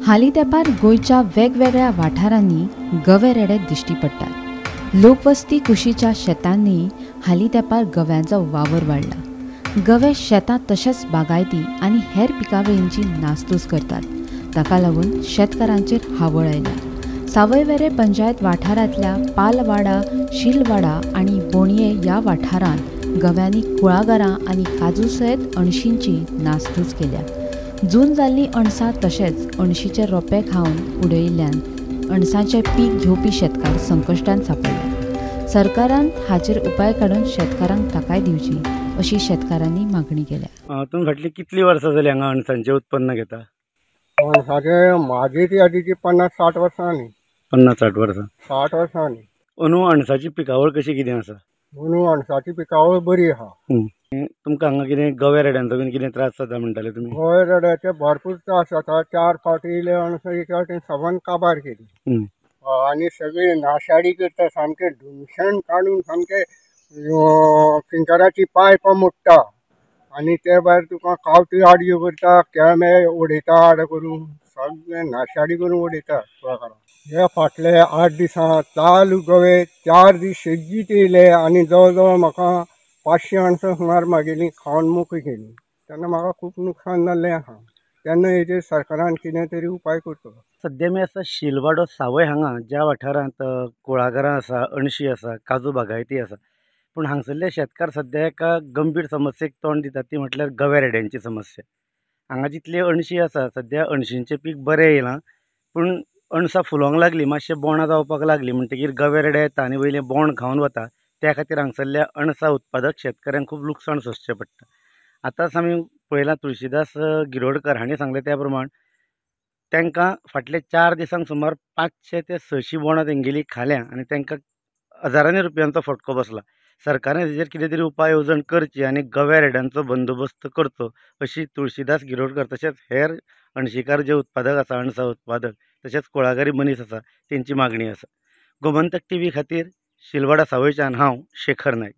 हालीं तेंपार गोंयच्या वेगवेगळ्या वाठारांनी गवे रेडे दिश्टी पडटात. लोकवस्ती कुशीच्या शेतांनी हालीं तेंपार गव्यांचो वावर वाडला. गवे शेतां तशेंच बागायती आनी हेर पिकावळींची नासधूस करतात. ताका लागून शेतकारांचेर हावळ आयल्या. सावयवेरें पंचायत वाठारांतल्या पालवाडा, शिलवाडा आनी बोणये ह्या वाठारांत गव्यांनी कुळागरां आनी काजू सयत अणशींची नासधूस केल्या. जून जाल्लीं अणसां तशेंच अणशीचे रोपे खावन उडयिल्ल्यान अणसांचें पीक घेवपी शेतकार संकश्टांत सांपडल्यात. सरकारान हाचेर उपाय काडून शेतकारांक थाकाय दिवची अशी शेतकारांनी मागणी केल्या. तुमी फाटलीं कितलीं वर्सां जालीं हांगा अणसांचें उत्पन्न घेता? अणसाचें म्हाजी ती आदीची 50-60 वर्सां जालीं. 50-60 वर्सां? 60 वर्सां जालीं. अंदू अणसाची पिकावळ कशी कितें आसा? अंदू अणसाची पिकावळ बरी आसा. तुमकां हांगा कितें गव्या रेड्यांचो बीन कितें त्रास जाता म्हणटाले तुमी? गव्या रेड्याचे भरपूर त्रास जाता. 4 फावटी इले अणसां तें सगळ्यान काबार केली आनी सगळी नाशाडी करता. सामकें धुमशण काडून सामकें फिंकराची पायपां मोडटा आनी ते भायर तुका कावटी आडयो करता, केळमे उडयता आड करून, सगळें नाशाडी करून उडयता कुळागरां. हे फाटले 8 दिसां चालू गवे 4 दीस शेगीत येयले आनी जवळ जवळ म्हाका 500 अणसां सुमार म्हागेली खावन मोकळी केली. तेन्ना म्हाका खूब नुकसान जाल्लें आसा. तेन्ना हेजेर सरकारान कितें तरी उपाय करचो. सद्या आमी आसा शिलवाडो सावय हांगा, ज्या वाठारांत कुळागरां आसा, अणशी आसा, काजू बागायती आसा. पूण हांगसरले शेतकार सद्या एका गंभीर समस्येक तोंड दितात, ती म्हटल्यार गव्या रेड्यांची समस्या. हांगा जितली अणशी आसा, सद्या अणशींचें पीक बरें येयलां, पूण अणसां फुलोंक लागली, मातशें बोणां जावपाक लागली म्हणटकीर गवे रेडे येता आनी वयलें बोण खावन वता. त्या खातीर हांगसरल्या अणसां उत्पादक शेतकऱ्यांक खूब लुकसाण सोंसचें पडटा. आतांच आमी पळयलां तुळशीदास गिरोडकर हांणी सांगलें त्या प्रमाण तांकां फाटले 4 दिसांक सुमार 500 ते 600 बोणां तेंगेली खाल्या आनी तांकां हजारांनी रुपयांचो फटको बसला. सरकारान हेजेर कितें तरी उपाय येवजण करची आनी गव्या रेड्यांचो बंदोबस्त करचो अशी तुळशीदास गिरोडकर तशेंच हेर अणशीकार जे उत्पादक आसा, अणसां उत्पादक तशेंच कुळागरी मनीस आसा, तेंची मागणी आसा. गोमंतक टीव्ही खातीर शिलवाडा सावयच्यान हांव शेखर नायक.